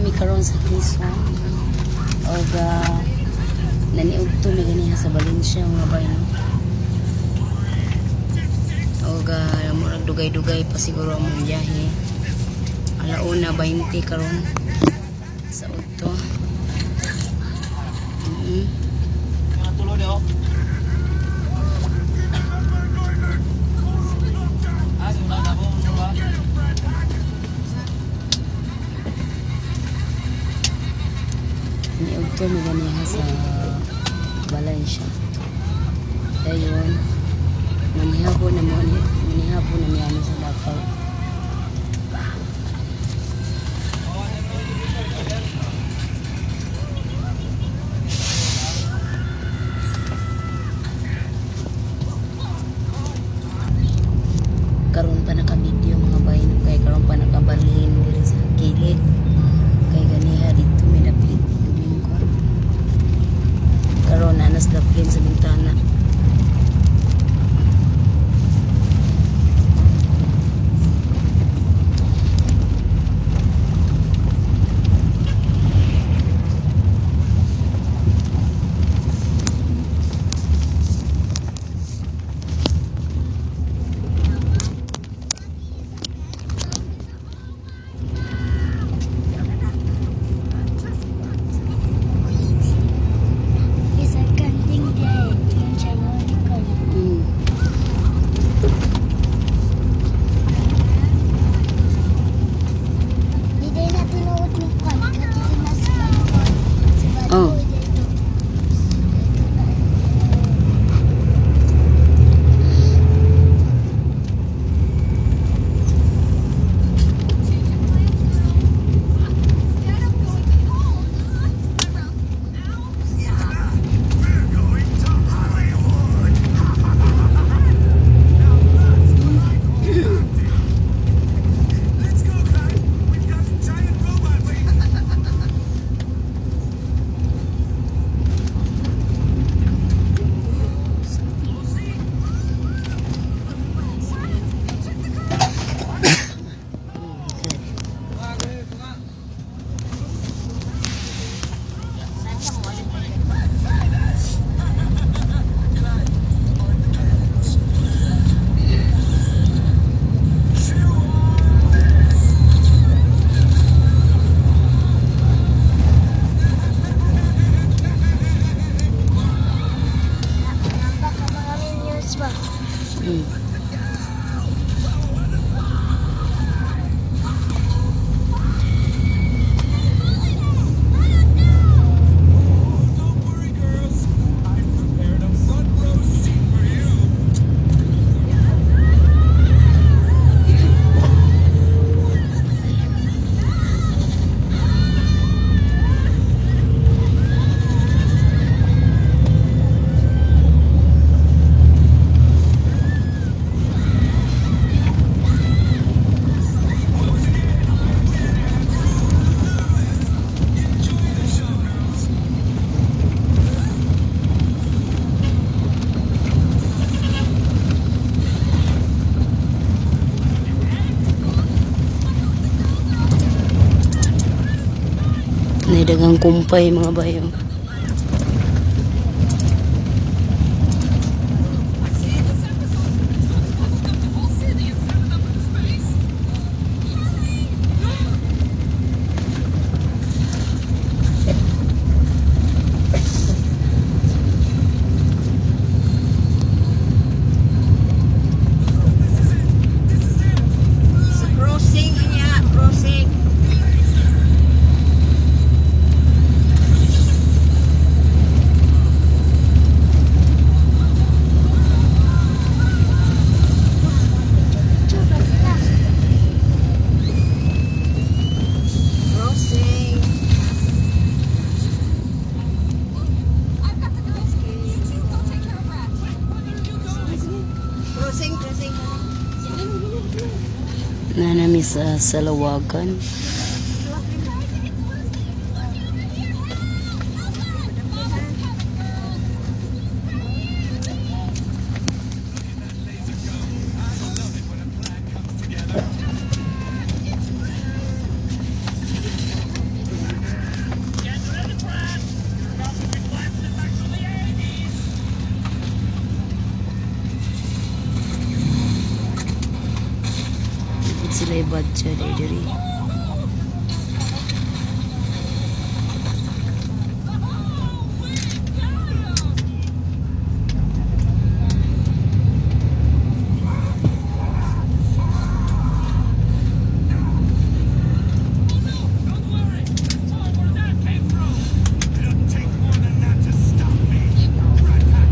Mi karon sa Quezon. Og naniudto mi ganiha sa Valencia, mga bay, no. Og murag dugay-dugay pa siguro ang among biyahe. Alauna 20 karon sa udto. Mga tulo daw. Ah, wala na po, ba? Niudto mi ganiha sa Valencia. Dayon, manihapon na mi ani sa Davao. Karon pa naka-video, mga bay, no, kay karon pa nakabalhin diri sa kilid. Kay ganiha dito mi dapit Domingo. Karon naa na sa daplin sa bintana. It's a counting day. Yung siya mo, Nicole. Hindi na tinuod ni Kwan. Kasi na si Badboy. Si Badboy dito. Dito na. We're going to Hollywood! Now that's what I call acting! Let's go, guys! We've got the giant robot waiting! Good. Baka mga minions ba? Don't worry, girls. I've prepared a front row seat for you. Enjoy the show, girls. Nay daghang kumpay, mga bayo. This is it. This is it. Sa crossing niya, crossing. Picture ba sila? Crossing. I've got the girls. You two go take care of Brad. Crossing, crossing. Naa na mi sa Salawagan. Laser go. I love it when a plan comes together. Napod sila ibadya diri. It'll take more than that to stop me. Rat Pack.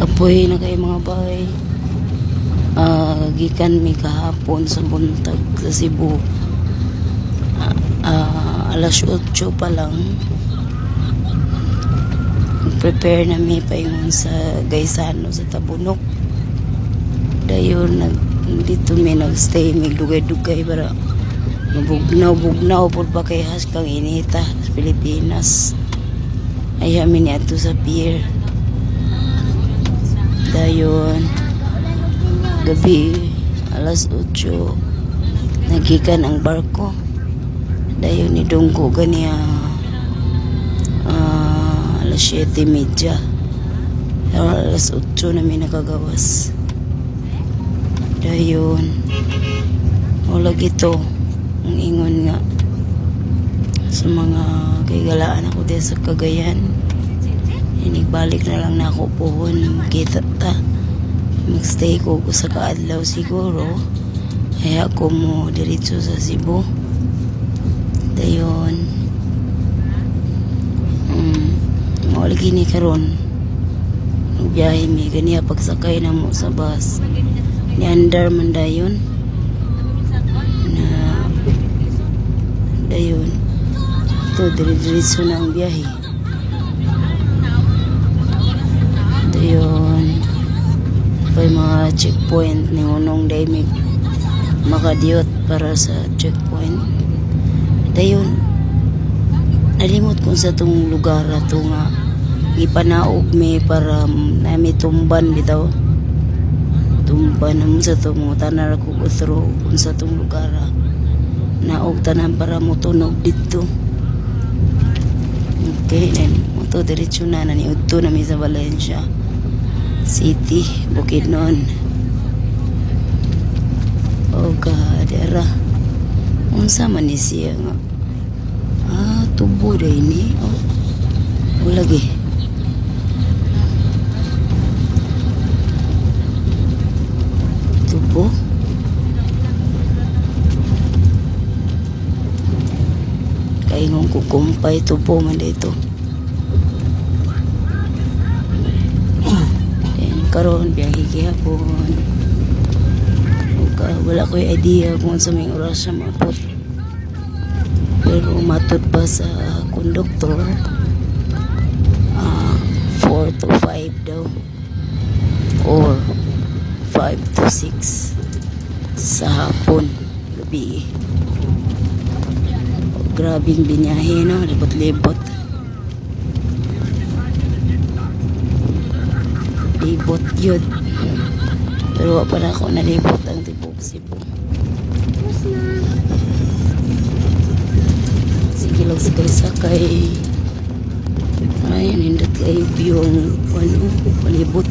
Kapoy na kay, mga bay. Ah, gikan mi kahapon sa buntag sa Cebu. Alas 8 pa lang. Prepare na mi paingon sa Gaisano sa Tabunok. Dayon nag dito mi nagstay mi dugay-dugay para mabugnaw-bugnaw pud ba kay has kang inita sa Pilipinas. Ay mi ni adto sa pier. Dayon gabi alas 8 nagikan ang barko. Dayon ni dungko ganiya alas 7:30. Pero alas 8 na mi nakagawas. Dayon wala gito ang ingon nga sa mga kaigalaan ako dito sa Cagayan. Inigbalik na lang na ako pohon, kita ta. Magstay ko sa kaadlaw siguro. Kaya ako mo diretso sa Cebu. Dayon. Mao lagi ni karon. Nagbiyahe mi ganiya pagsakay na mo sa bus. Ni andar man dayon. Na dayon. Ito, dire-diretso na ang biyahe. Dayon. Pa'y mga checkpoint ni Unong Daimig makadiyot para sa checkpoint. Dayon, nalimot kung sa tong lugar ato nga gipanaog mi para nami tumban bitaw. Tumban mo sa tong mga tanar ko utro kung sa tong lugar. Naog tanan para motunog dito. Okay, then moto diretso na naniudto na mi sa Valencia City, Bukidnon. Oh God, era. Unsa man ni siya nga? Ah, tubo day ni. Oh. Oh, lagi. Tubo. Kaingon ko kumpay tubo man dito. Then karon biyahe gihapon. Ug wala ko'y idea kung sa may oras siya maabot. Pero matud pa sa konduktor, 4 to 5 daw or 5 to 6 sa hapon, gabi. Oh, grabing binyahe, no? Libot-libot. Libot yun. Pero wa pa na ako nalibot ang tibok Cebu. Tapos na. Sige lang, sakay-sakay. Ay, nindot kay view ang ano, palibot.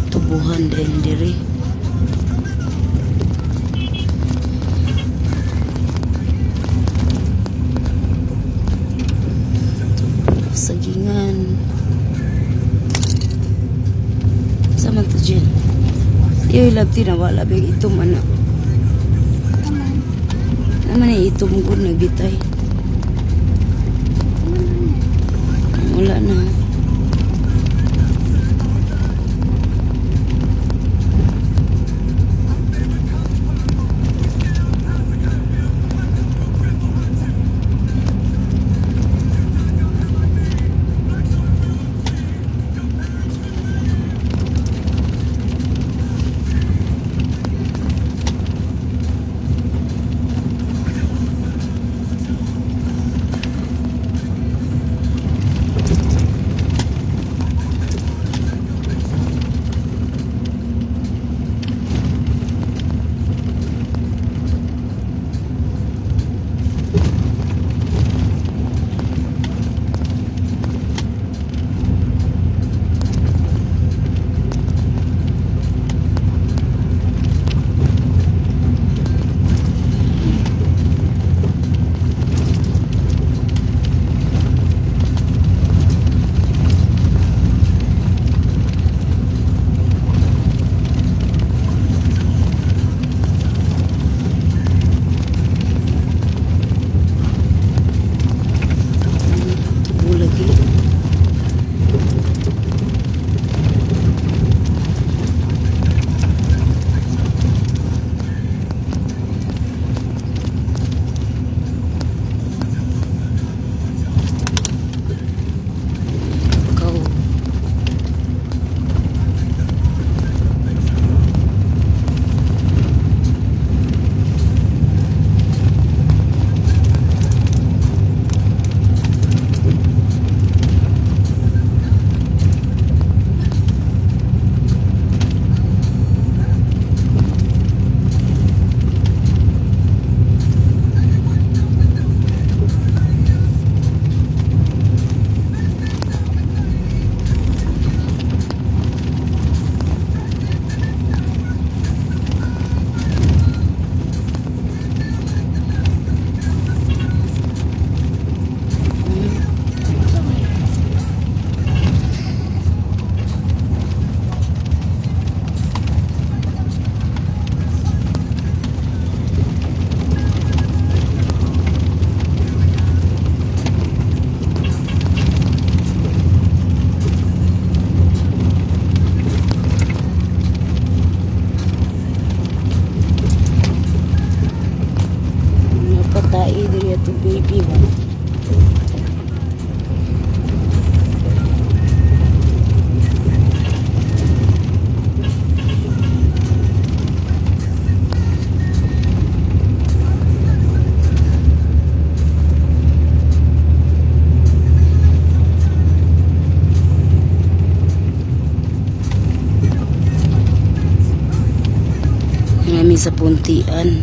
Tubuhan din diri. Sagingan. Sa man to, Jen? Iyo, labti na wala big itom ana. Naman. Naman ay itom gud nagbitay. Ano man yan? Wala na. kami sa puntian.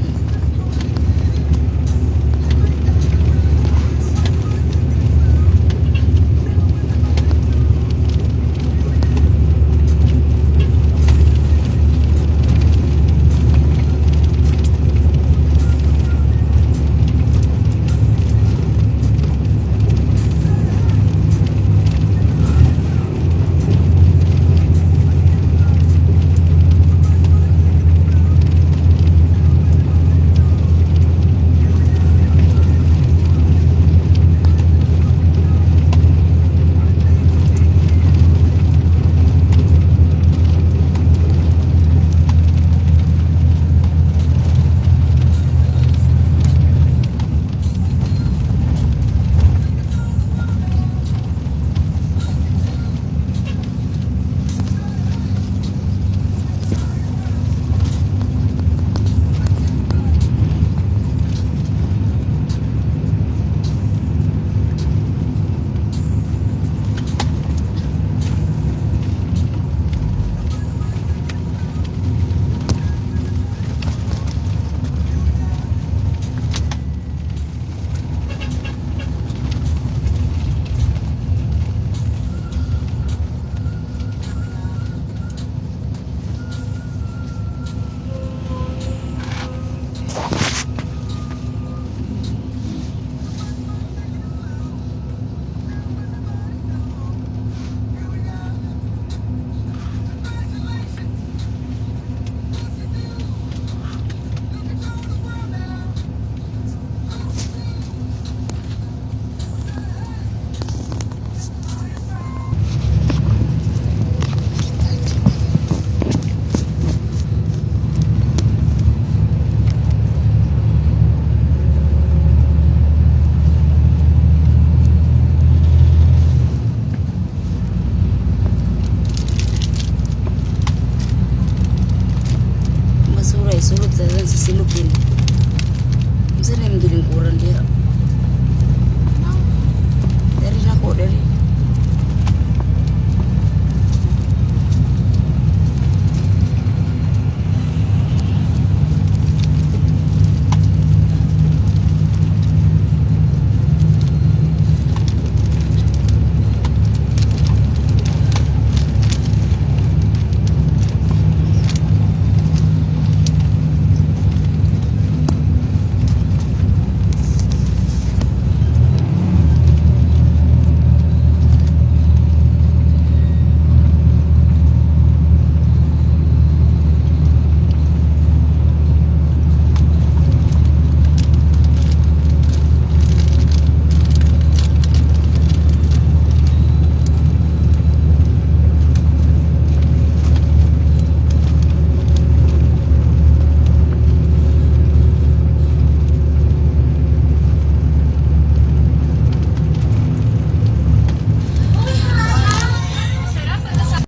Basura isulod sa silupin. Unsa na imong gilingkuran diha? Dari na ko, dari.